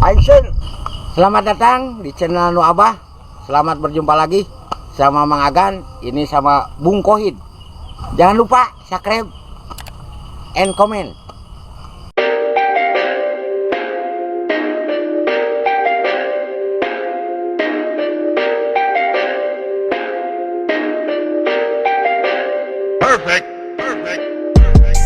Action. Selamat datang di channel Nu Abah. Selamat berjumpa lagi sama Mang Agan. Ini sama Bung Kohid. Jangan lupa subscribe and comment. Perfect. Perfect. Perfect.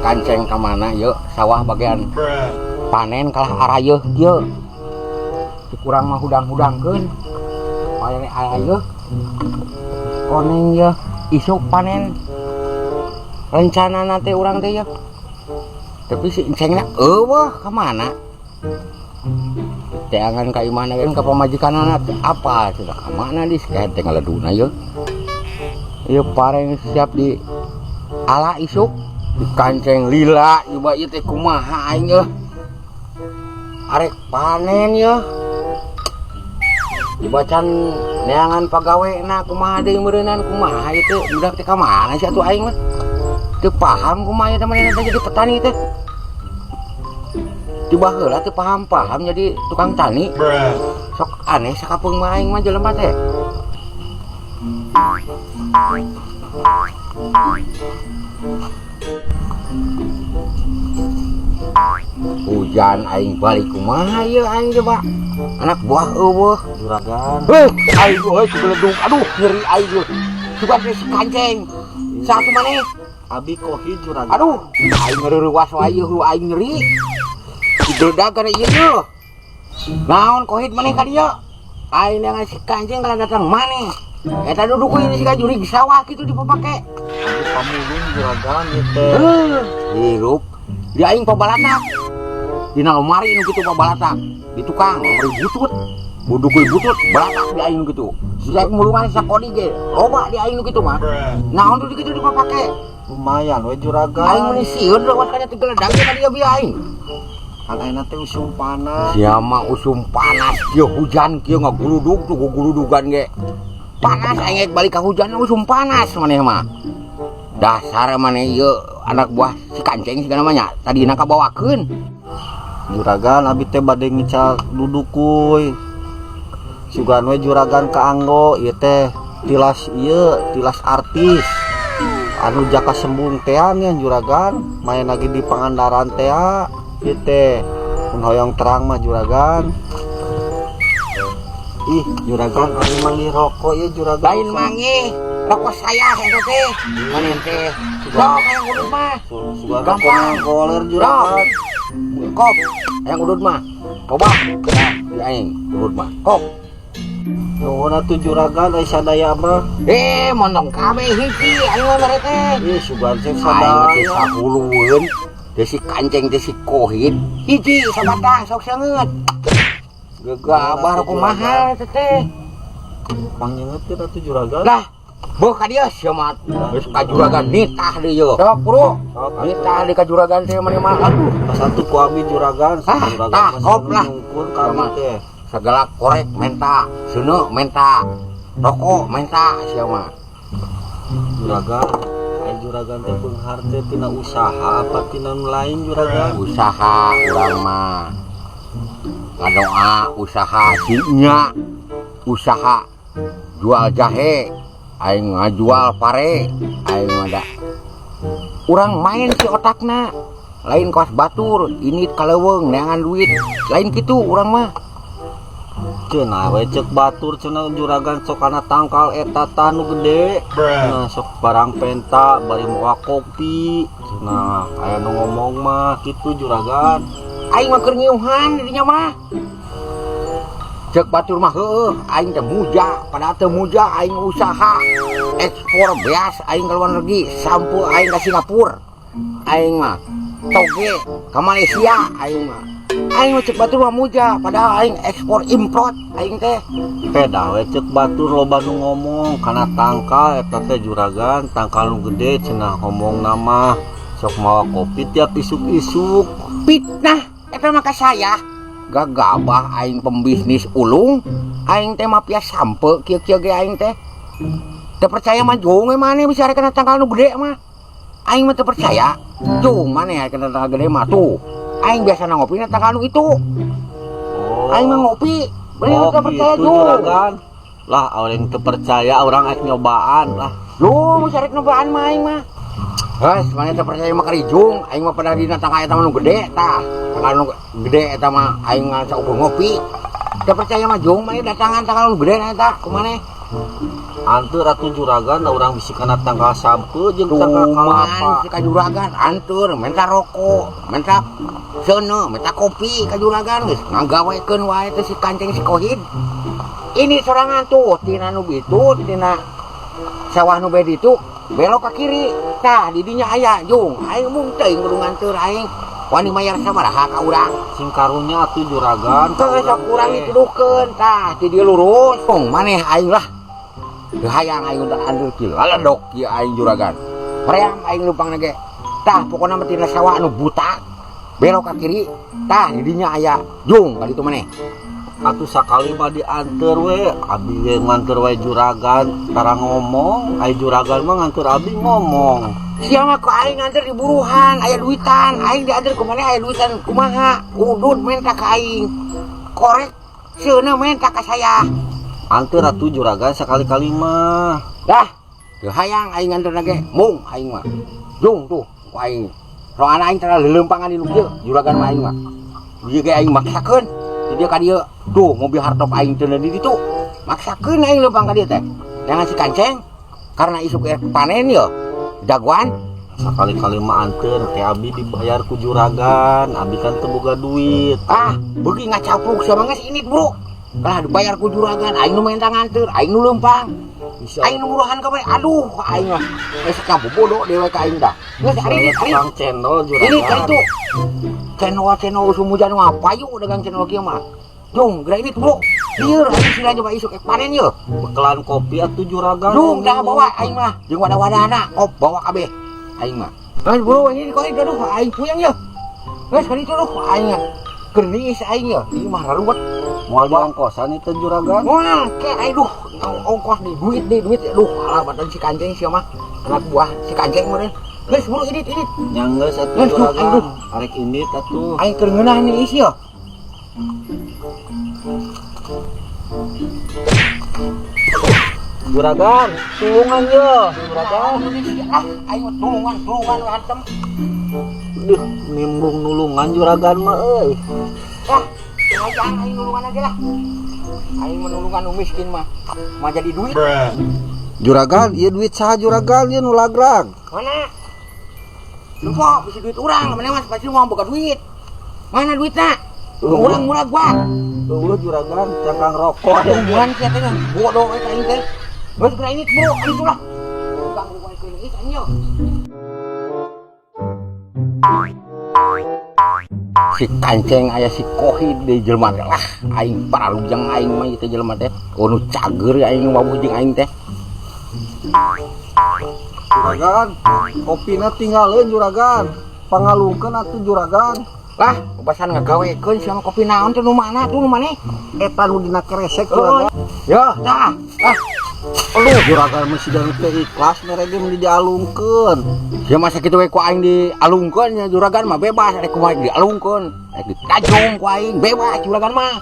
Kanceng kemana yuk sawah bagian panen kalah arayeuh kieu. Kurang mah hudang-hudangkeun. Panen arayeuh. Koneng yeuh isuk panen. Rencana nanti urang teh yeuh. Tapi si encengna eueuh kemana? Teangan ka imahna kan ka pamajikanana teh apa sudah kemana di teh ngaleduna yeuh. Ieu pareng siap di ala isuk dikanceng lila coba ieu teh kumaha aing euh. Arek panen yeuh. Dibacan neangan pagawena kumaha deui meureunnan kumaha ieu teh budak teh ka mana sih atuh aing mah. Teu paham kumaha ieu teh manehna teh jadi petani teh. Di baheula teu paham-paham jadi tukang tani. Sok aneh sakapeung mah aing mah jelema teh. Hujan aing balik kumaha ieu aing coba. Anak buah eueuh. Juragan. Heuh, aing euy sigeledug. Aduh, nyeri aing euy. Coba teh si kanceng. Satu maneh. Abi kohi juragan. Aduh, aing ngareurewas wae ieu aing nyeri. Digeledag kana ieu yeuh. Naon kohid maneh ka dieu? Aing dengan si kanceng kalau datang maneh. Eta duduk ini si jurig di sawah kitu dipapake. Abi pamulung juragan ieu teh. Heuh, hirup. Di aing pabalatak. Dina lemari nu kitu pabalatak. Di tukang lemari butut. Budukul butut balatak di aing nu kitu. Sisa mulungan sakodi ge. Loba di aing nu kitu mah. Naon tuh kitu dipapake? Lumayan we juragan. Aing mun sieun lewat kana teh geledag ka dieu bieu aing. Kan ayeuna teh usum panas. Sia mah usum panas kieu hujan kieu ngaguludug tuh guguludugan ge. Panas aing balik ka hujan usum panas maneh mah. Dasar maneh ieu anak buah si kanceng sigana mah nya tadina kabawakeun. Juragan abi teh bade ngical dudukuy. Sugan we juragan kaanggo ieu teh tilas ieu tilas artis. Anu jaka sembung teh nya juragan main lagi di Pangandaran teh ieu teh. Mun hoyong terang mah juragan. Ih, juragan anu manggih rokok ieu juragan. Lain manggih rokok saya eta teh. Maneh teh. Sok hayang udud mah. Sugan Gampang. rokok koler juragan. Kop, hayang udud mah. Coba. Di aing udud mah. Kop. Nuhun atuh juragan ai sadaya mah. Montong kabeh hiji aing mah mere teh. Ih, sugan teh Aing mah teh sadaya. sahulueun. Teh si kanceng teh si kohid. Hiji sabatang sok seungeut. Gegabah rokok mahal eta teh. Pangnyeungeutkeun atuh juragan. Lah, beuh ka dieu sia mah. Geus ka juragan nitah deui yeuh. Sok bro. Nitah deui ka juragan teh maneh mah. Aduh. Satu ku abi juragan, Ah, juragan tah, mah kop lah. nyungkur ka abi teh. Segala korek menta, seuneu menta, rokok menta sia mah. Juragan, ai juragan teh beunghar teh tina usaha apa tina nu lain juragan? Usaha urang mah. Ngadoa usaha sinya, usaha jual jahe, aing ngajual pare, aing mah da. Urang main si otakna. Lain kawas batur, ini kaleuweung neangan duit. Lain kitu urang mah. Cenah we ceuk batur cenah juragan sok kana tangkal eta tah nu gede. Nah, sok barang penta bari moa kopi. Cenah aya nu ngomong mah kitu juragan. Aing mah keur ngiuhan di dinya mah. Cek batur mah heueuh, aing teh muja, padahal teu muja, aing usaha ekspor beas aing ke luar negeri, sampo aing ke Singapura. Aing mah toge ke Malaysia aing mah. Aing mah cek batur mah muja, padahal aing ekspor import aing teh. Peda we cek batur loba nu ngomong kana tangkal eta teh juragan, tangkal nu gede cenah ngomong nama sok mawa kopi tiap isuk-isuk. Fitnah eta mah ka saya. Gagabah aing pembisnis ulung, aing teh mafia sampe kieu-kieu ge aing teh. Teu percaya mah jung we maneh bisa rek kana tangkal nu gede mah. Aing mah teu percaya. Jung maneh rek kana tangkal gede mah tuh. Aing biasa ngopi na tangkal nu itu. Oh. Aing mah ngopi. Bener Oh, teu percaya gitu jung. Juragan. Lah orang teu percaya orang rek nyobaan lah. Jung bisa rek nyobaan mah aing mah. Hes, maneh teu percaya mah karijung, aing mah pada dina tangkal eta mah nu gede tah. Tangkal nu gede eta mah aing ngan saukur ngopi. Teu percaya mah jung maneh datangan tangkal nu gede na eta kumaneh. Anteur atuh juragan da urang bisi kana tangkal sampe jeung tangkal kalapa. Si ka juragan anteur minta rokok, minta seuneu, minta kopi ka juragan geus ngagawekeun wae teh si kanceng si Kohid. Ini sorangan tuh tina nu bitu tina sawah nu bedi itu belok ke kiri. Tah di dinya aya jung, aing mung teuing kudu nganteur aing. Wani mayar sabaraha ka urang? Sing karunya atuh juragan. Teu sok urang dituduhkeun tah ti dieu lurus. Mung maneh aing lah. Teu hayang aing udah anteur kieu laledok kieu aing juragan. Hoream aing leumpang ge. Tah pokona mah tina sawah anu buta belok ke kiri. Tah di dinya aya jung ka ditu maneh. Atuh sakali mah dianteur we, abi we nganteur we juragan tara ngomong, ai juragan mah nganteur abi ngomong. Sia mah ku aing nganteur di buruhan, aya duitan, aing dianteur ku maneh aya duitan kumaha? Udut menta ka aing. Korek seuneu menta ka saya. Anteur atuh juragan sakali-kali mah. Dah, teu hayang aing nganteur ge, mung aing mah. Jung tuh ku aing. Soalna aing tara leuleumpangan di nu kieu, juragan mah aing mah. Ieu ge aing maksakeun. Di dieu ka dieu, tuh mobil hardtop aing teu di ditu. Maksakeun aing leumpang ka dieu teh. Jangan si kanceng karena isuk panen ye. Jagoan Sakali-kali mah anteur teh abi dibayar ku juragan, abi kan teu boga duit. Ah, beuki ngacapruk sia mah geus init, Bro. Kalah dibayar ku juragan, aing nu minta nganteur, aing nu leumpang. Bisa. Aing nu buruhan ka maneh, aduh aing mah geus kabobodo dewe ka aing tah. Geus ari ari. Tukang cendol juragan. Ini ka itu. Cendol-cendol usum hujan mah payu dagang cendol kieu mah. Jung, geura ini bro. Lieur aing sila coba isuk panen ye. Bekelan kopi atuh juragan. Jung, dah bawa aing mah. Jeung wadah-wadahna, op bawa kabeh aing mah. Geus bro, ini kok aduh aing puyeng ye. Geus ka ditu aduh aing mah. Keur niis aing ye, ieu mah raruwet. Moal diongkosan itu juragan. Moal ke aing duh, ongkos di duit di duit aduh alah badan si kanceng sia mah. Anak buah si kanceng meureun. Geus buru idit idit. Nya geus atuh Geus, duh, aing juragan. duh. Arek indit atuh. Aing keur ngeunah niis ye. Juragan, tulungan ye, juragan. Ah, aing mah tulungan, tulungan we hantem. Duh, nimbung nulungan juragan mah euy. Ah, jangan aing nulungan aja lah. Aing mah nulungan nu miskin mah. Mah jadi duit. Juragan, ieu duit saha juragan ieu nu lagrag? Mana? Lupa, bisa duit urang, mana mas pasti mau boga duit. Mana duitna? Urang murah gua. Eueuh juragan, cangkang rokok. Tungguan sia teh bodoh eta aing teh. Geus geura ini bro, aing lah. Ganggu wae keun ieu anjing. Si kanceng aya si Kohid di jelema teh lah. Aing paralujeng aing mah ieu teh jelema teh. Oh nu cager aing wawuh jeung aing teh. Juragan, kopina tinggaleun juragan. Pangalungkeun atuh juragan. Lah, ubasan ngagawekeun sia mah kopi naon teh nu mana tuh nu maneh? Eta nu dina keresek Oh, juragan. ya, tah. Ah. Aduh, juragan mah siga teu ikhlas mere ge meuni dialungkeun. Sia masa kitu we ku aing dialungkeun nya juragan mah bebas rek kumaha dialungkeun. Rek ditajung ku aing bebas juragan mah.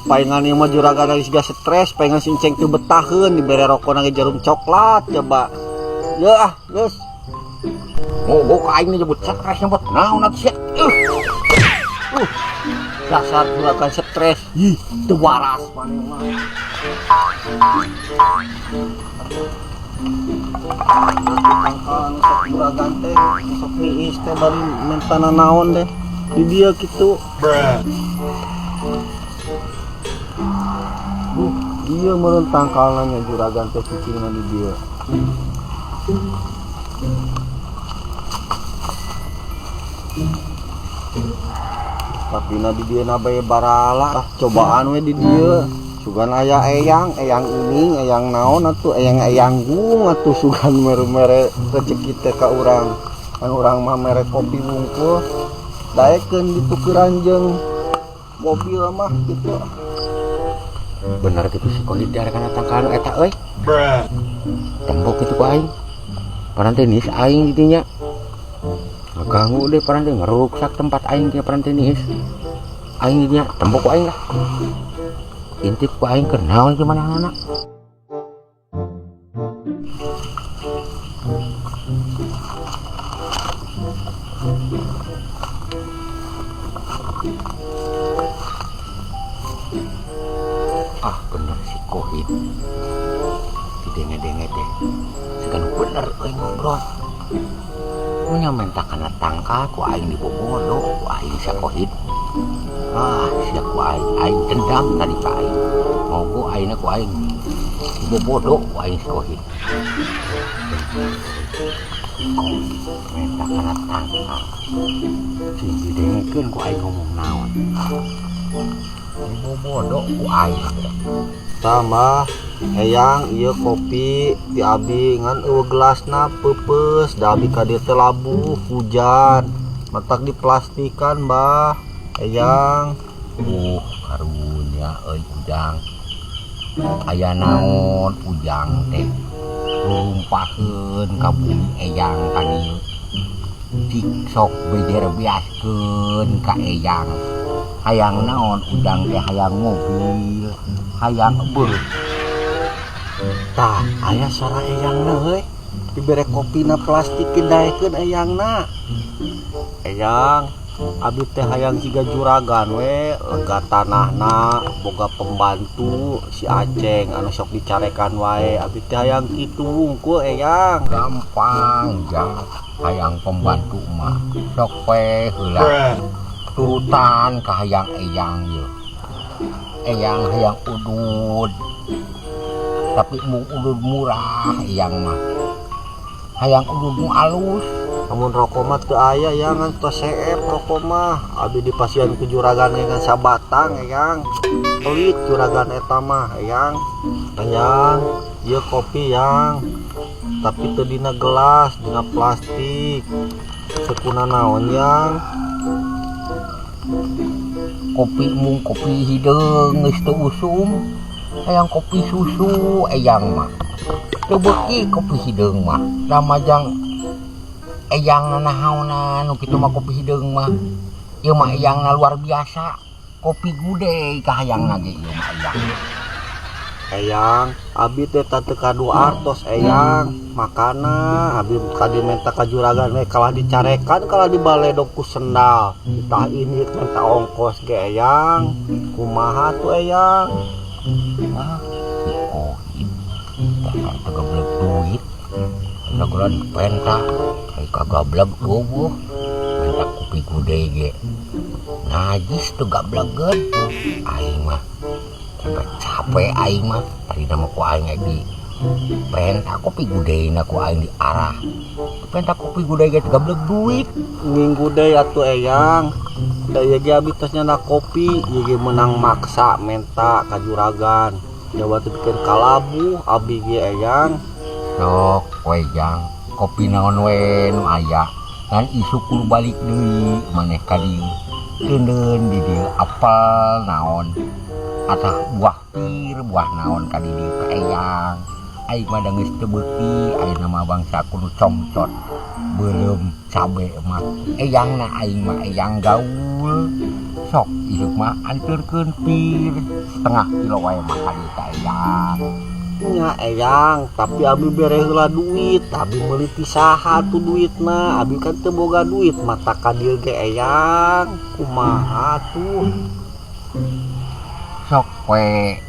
Palingan ieu mah juragan geus siga stres, palingan si Enceng teu betaheun dibere rokona ge jarum coklat coba. Ya ah, geus. Mogok ka aing nyebut stres nyebut naon atuh sia. Dasar juragan stres. Ih, teu waras maneh mah. Tangkal sok juragan teh, sok niis teh bari mentana naon teh. Di dia kitu. Bruh. Dieu meureun tangkalna nya juragan teh cicingna di dieu. Tapi na di dieu na bae barala, ah, cobaan we di dieu. Sugan aya eyang, eyang ining, eyang naon atuh, eyang-eyang gung atuh sugan mere-mere rezeki teh ka urang. Kan urang mah mere kopi wungkul, daekeun ditukeran jeung mobil mah gitu. Bener gitu si Kohid teh kana tangkalan eta euy. Tembok gitu ku aing. Paran teh nis aing di dinya. Ngaganggu deh paran teh ngeruksak tempat aing ge paran teh nis. Aing di dinya tembok ku aing lah. Intip ku aing keur naon ieu manehna. Ah bener si Kohid. Didenge-denge teh. Siga nu bener euy ngobrol. Nya menta kana tangkal ku aing dibobodo ku aing si Kohid. Ah sia ku aing, aing dendam tadi ka aing. Mogo aingna ku aing dibobodo ku aing si Kohid. Kohid menta kana tangkal. Sing didengekeun ku aing ngomong naon. Dibobodo ku aing. Tambah eyang ieu kopi ti abi ngan eueuh gelasna peupeus da abi ka dieu teh labuh hujan matak diplastikan bah eyang. Karunya euy Ujang. Aya naon Ujang teh rumpakeun ka bumi eyang ka dieu. Cik sok bejer biaskeun ka eyang. Hayang naon Ujang teh hayang mobil, hayang beuh. Tah, aya sora eyangna heuy. Dibere kopina plastik daekeun eyangna. Eyang, abi teh hayang siga juragan we, lega tanahna, boga pembantu si Aceng anu sok dicarekan wae. Abi teh hayang kitu wungkul eyang. Gampang jang, hayang pembantu mah. Sok we heula. Turutan ka hayang eyang ieu. Eyang hayang udud. Tapi mung udud murah eyang mah. Hayang udud nu alus. Amun rokok mah teu aya ya ngan tos seep rokok mah. Abi dipasihan ku juragan ge ngan sabatang eyang. Pelit juragan eta mah eyang. Eyang, ieu kopi yang. Tapi teu dina gelas, dina plastik. Teu kuna naon yang. Kopi mung kopi hideung geus teu usum. Hayang kopi susu eyang mah. Teu beuki kopi hideung mah. Da majang eyang nanahaonan nu kitu mah kopi hideung mah. Ieu mah eyangna luar biasa. Kopi gude ka hayangna ge ieu mah eyang. Eyang, abi teh teu kadu artos eyang. Makana abi kadi menta ka juragan we kalah dicarekan kalah dibaledog ku sendal. Tah ini menta ongkos ge eyang. Kumaha tuh eyang? Ah, si Kohid. Dasar teu gablek duit. Sagala dipenta, ai kagableg eueuh. Menta kopi gude ge. Najis teu gablegeun. Aing mah sampai capek aing mah. Tadi mah ku aing di penta kopi gudena ku aing diarah. Penta kopi gude ge teu gablek duit. Minggu deui atuh eyang. Da ieu ge abi tos nyana kopi, ieu ge meunang maksa menta ka juragan. Jawa teh pikeun kalabuh abi ge eyang. Sok we jang, kopi naon we nu aya. Ngan isuk kudu balik deui maneh ka dieu. Teuneun di dieu apel naon. Atah buah pir, buah naon ka di dieu ka eyang. Aing mah da geus teu beuki, ayeuna mah bangsa kudu comcot. Beuleum cabe mah eyangna aing mah eyang gaul. Sok isuk mah anteurkeun pir setengah kilo wae mah ka dieu ka eyang. Nya eyang, tapi abi bere heula duit, abi meuli ti saha tuh duitna, abi kan teu boga duit mata ka dieu ge eyang. Kumaha tuh? Sok we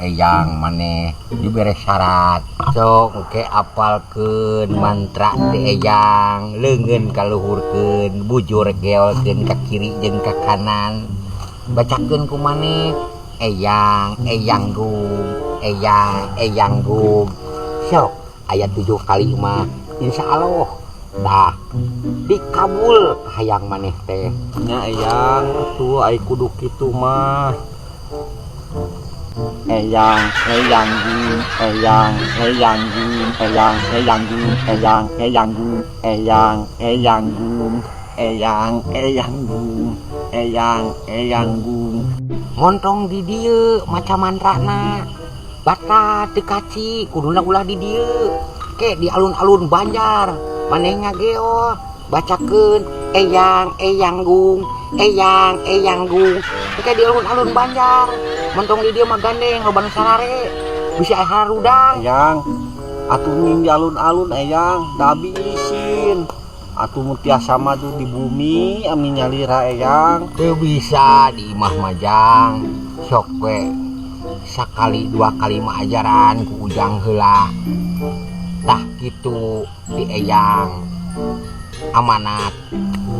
eyang maneh dibere syarat. Sok engke apalkeun mantra ti eyang, leungeun kaluhurkeun, bujur geolkeun ka kiri jeung ka kanan. Bacakeun ku maneh. Eyang, eyang gung, eyang, eyang gung. Sok aya 7 kali mah insya Allah tah dikabul hayang maneh teh. Nya eyang atuh ai kudu kitu mah. Eyang, eyang gung, eyang, eyang gung, eyang, eyang gung, eyang, eyang gung, eyang, eyang gung, eyang, eyang gung, eyang, eyang gung. Montong di dieu maca mantrana. Bata teu kaci kuduna ulah di dieu. Ke di alun-alun Banjar maneh ngageo bacakeun eyang, eyang gung, eyang, eyang gung. Ke di alun-alun Banjar. Montong di dieu mah gandeng loba nu sarare. Bisi aya harudang. Eyang, atuh ning di alun-alun eyang, da abi isin. Atuh mun tiasa mah tuh di bumi ami nyalira eyang. Teu bisa di imah majang. Sok we sakali dua kali mah ajaran ku Ujang heula. Tah kitu di eyang amanat.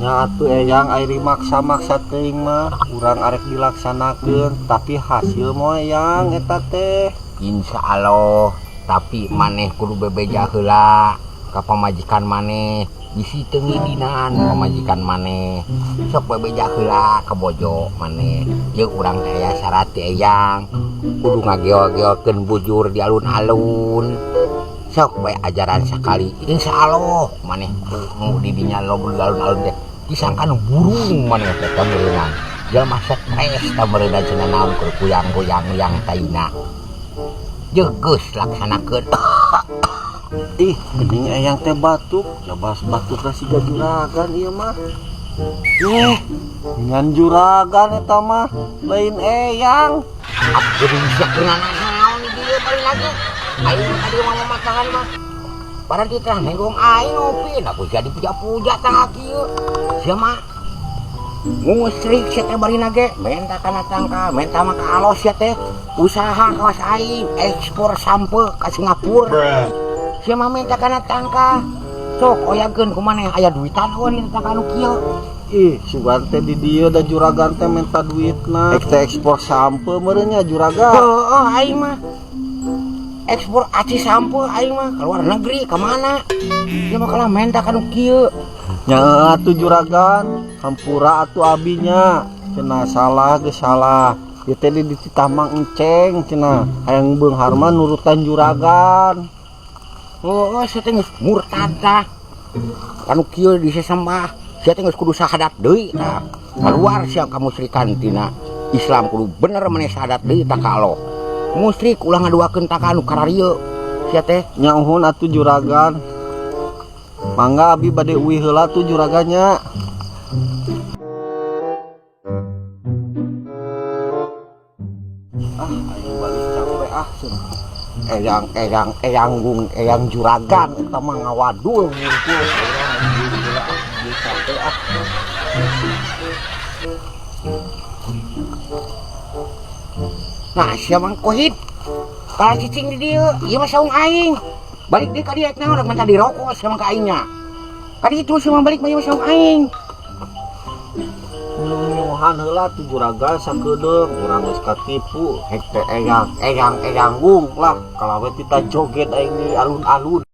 Nya atuh eyang ari maksa-maksa teuing mah urang arek dilaksanakeun tapi hasil moal eyang eta teh. Insya Allah, tapi maneh kudu bebeja heula ka pamajikan maneh. Bisi teu ngidinan pamajikan maneh. Sok bebeja heula ka bojo maneh. Jeung urang teh aya syarat ti eyang kudu ngageol-geolkeun bujur di alun-alun. Sok we ajaran sakali insya Allah maneh nu di dinya loba di alun-alun teh disangka nu burung maneh teh tameureunang. Jelema stres tameureunang cenah naon keur kuyang-kuyang yang taina. Geus laksanakeun. Ih, geuning eyang teh batuk. Jabas batuk siga juragan ieu mah. Ih, ngan juragan eta mah lain eyang. Geuning sia keur naon di dieu balik lagi. Aing mah tadi mah matahan mah. Padahal di teh nenggong aing ngopi, nah ku jadi puja-puja tah kieu. Sia mah musrik sia teh barina ge, menta kana tangka, menta mah ka alos sia teh. Usaha kawas aing ekspor sampe ka Singapura. Sia mah menta kana tangka. Sok oyakeun ku maneh aya duitan eueun di tangka anu kieu. Ih, sugan teh di dieu da juragan teh menta duitna. Ek teh ekspor sampe meureun nya juragan. Heeh, aing mah ekspor aci sampe aing mah ke luar negeri ka mana? Sia mah kalah menta ka nu kieu. Nya atuh juragan, hampura atuh abinya. Cenah salah geus salah. Ieu teh di dititah Mang Enceng cenah hayang beunghar mah nurutan juragan. Heeh, sia teh geus murtad tah. Kanu kieu disesembah, sia teh geus kudu sahadat deui tah. Keluar sia kamusyrikan tina Islam kudu bener maneh sahadat deui tah ka Allah. Musyrik ulah ngaduakeun tah ka anu kararieu sia teh. Nya uhun atuh juragan. Mangga abi bade uih heula tuh juragannya. Ah, aing balik capek ah cenah. Eyang, eyang, eyang gung, eyang juragan eta mah ngawadul ngungkul. Aing capek ah. Nah, sia Mang Kohid. Kalah cicing di dieu, ieu mah saung aing. Balik deui ka dieu naon rek menta dirokok sia mah ka aingnya. Ka ditu sia mah balik mah ieu mah saung aing. Nyuhan heula tuh juragan sakedeung urang geus katipu hek teh eyang, eyang, eyang gung lah kalawe tita joget aing di alun-alun.